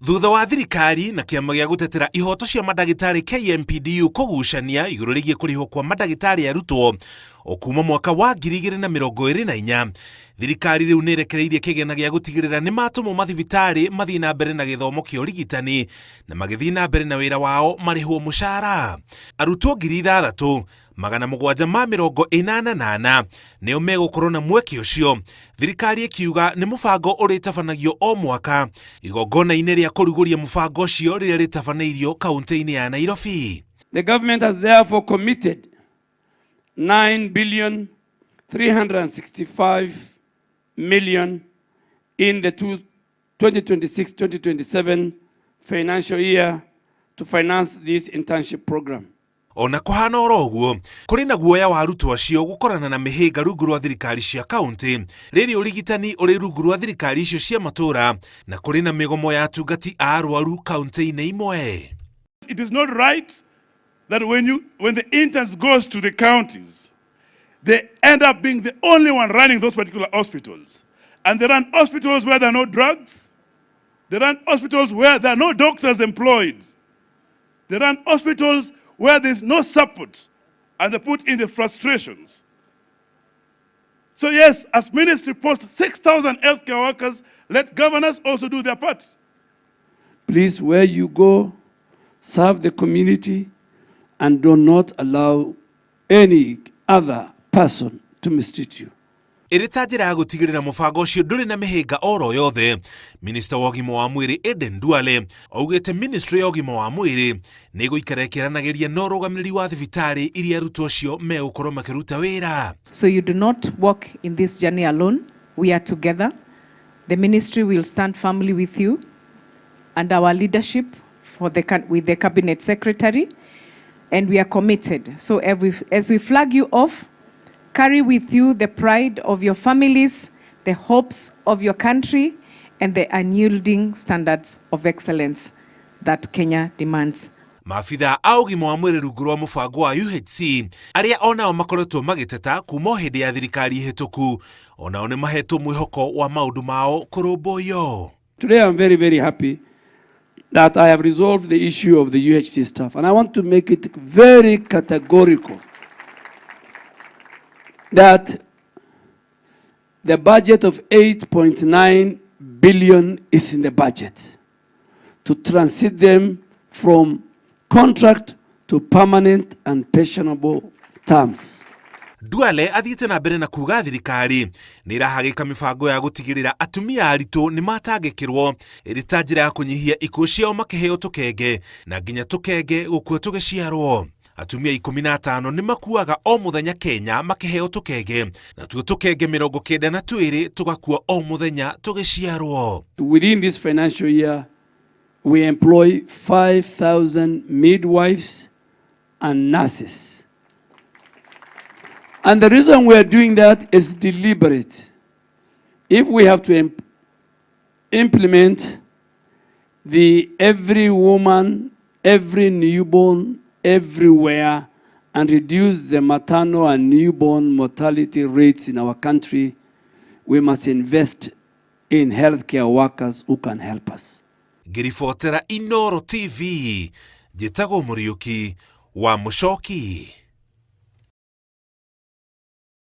Thutha wa thirikari na kĩama gĩa gũtetera ihoto cia mandagĩtarĩ KMPDU kũgucania igũrũ rĩgiĩ kũrĩhwo kwa mandagĩtarĩ arutwo o kuma mwaka wa 2024, thirikari rĩu nĩ ĩrekereirie kĩgĩna gĩa gũtigĩrĩra nĩ matũmwo mathibitarĩ mathiĩ na mbere na gĩthomo kĩa ũrigitani na magĩthiĩ na mbere na wĩra wao marĩhwo mũcara. Arutwo 6784 nĩo megũkorwo na mweke ũcio, thirikari ĩkiuga nĩ mũbango ũrĩtabanagio o mwaka igongona-inĩ rĩa kũrugũria mũbango ũcio rĩrĩa rĩtabanĩirio kaunti-inĩ ya Nairobi. The government has therefore committed 9 billion 365 million in the 2026-2027 financial year to finance this internship program. Ona kũhana oro ũguo, kũrĩ na guoya wa arutwo acio gũkorana na mĩhĩnga rungu rwa thirikari cia kaunti rĩrĩa ũrigitani ũrĩ rungu rwa thirikari icio cia matũũra na kũrĩ na mĩgomo ya atungati a arwaru kaunti-inĩ imwe. It is not right that when the interns goes to the counties, they end up being the only one running those particular hospitals. And they run hospitals where there are no drugs. They run hospitals where there are no doctors employed. They run hospitals where there's no support, and they put in the frustrations. So yes, as ministry post 6,000 healthcare workers, let governors also do their part. Please, where you go, serve the community and do not allow any other person to mistreat you. Ĩrĩ ta njĩra ya gũtigĩrĩra mũbango ũcio ndũrĩ na mĩhĩnga oro yothe, minista wa ũgima wa mwĩrĩ Aden Duale augĩte ministry ya ũgima wa mwĩrĩ nĩ ĩgũikara ĩkĩaranagĩria na ũrũgamĩrĩri wa thibitarĩ iria arutwo acio megũkorwo makĩruta wĩra. So you do not walk in this journey alone. We are together. The ministry will stand firmly with you and our leadership with the cabinet secretary, and we are committed. So as we flag you off, carry with you the pride of your families, the hopes of your country, and the unyielding standards of excellence that Kenya demands. Maabitha a ũgima wa mwĩrĩ rungu rwa mũbango wa UHC arĩa onao makoretwo magĩteta kuma o hĩndĩ ya thirikari hĩtũku onao nĩ mahetwo mwĩhoko wa maũndũ mao kũrũmbũiyo. Today I'm very, very happy that I have resolved the issue of the UHC staff, and I want to make it very categorical that the budget of 8.9 billion is in the budget to transit them from contract to permanent and pensionable terms. Duale athiĩte na mbere na kuga thirikari nĩ ĩrahagĩka mĩbango ya gũtigĩrĩra atumia aritũ nĩ matangĩkĩrwo ĩrĩ ta njĩra ya kũnyihia ikuũ ciao makĩheo tũkenge na nginya tũkenge gũkua tũgĩciarwo. Atumia 15 nĩ makuaga o mũthenya Kenya makĩheo tũkenge, natuo tũkenge 92 tũgakua o mũthenya tũgĩciarwo. Within this financial year, we employ 5,000 midwives and nurses. And the reason we are doing that is deliberate. If we have to implement the every woman, every newborn, everywhere, and reduce the maternal and newborn mortality rates in our country, we must invest in healthcare workers who can help us. Ngĩribotera Inoro TV, njĩtagwo Mũriũki wa Mũcoki.